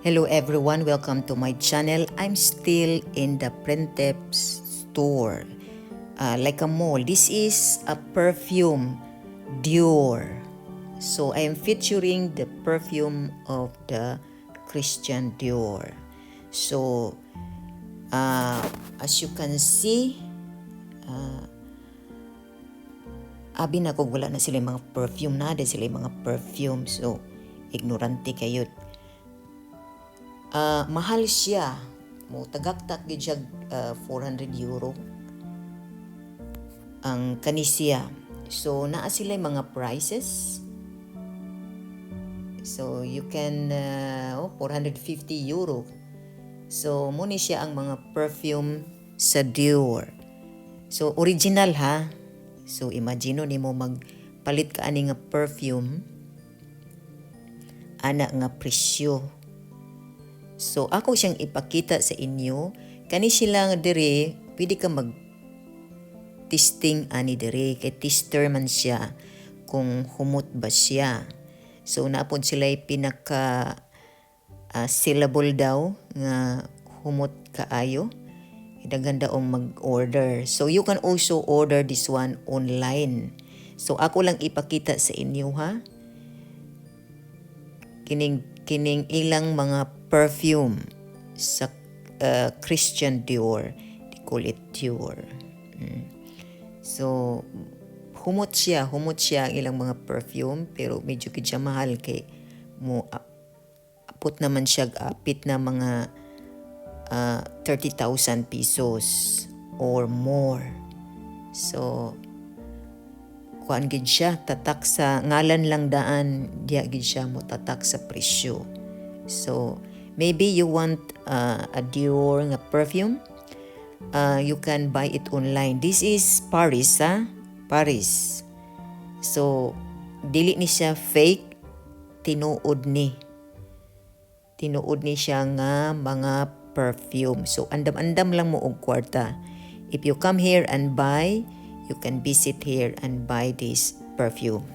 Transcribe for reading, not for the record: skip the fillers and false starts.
Hello everyone, welcome to my channel. I'm still in the Printemps store, like a mall. This is a perfume, Dior. So I am featuring the perfume of the Christian Dior. So as you can see, abi na kog wala na sila mga perfume na, sila mga perfume. So ignorante kayo. Mahal siya. Mo tagaktak gid siya €400 ang kani siya. So naa sila mga prices. So you can oh, €450. So mo ni siya ang mga perfume sa Dior. So original ha. So imagine nimo magpalit ka ani nga perfume ana nga presyo. So ako siyang ipakita sa inyo. Kani sila nga dire, pwede ka mag testing ani dire kay tester man siya kung humot ba siya. So naa pod sila pinaka sellable daw nga humot kaayo. Daghan daw mag-order. So you can also order this one online. So ako lang ipakita sa inyo ha. Kining ilang mga perfume sa Christian Dior. They call it Dior. So humot siya ang ilang mga perfume, pero medyo gid siya mahal kay mo apot naman siya apit na mga 30,000 pesos or more. So kuan gid siya, tatak sa ngalan lang daan, diya gid siya mo tatak sa presyo. So maybe you want a Dior nga perfume, you can buy it online. This is Paris, ha? Paris. So dili ni siya fake, tinuod ni. Tinuod ni siya nga mga perfume. So andam-andam lang mo og kwarta. If you come here and buy, you can visit here and buy this perfume.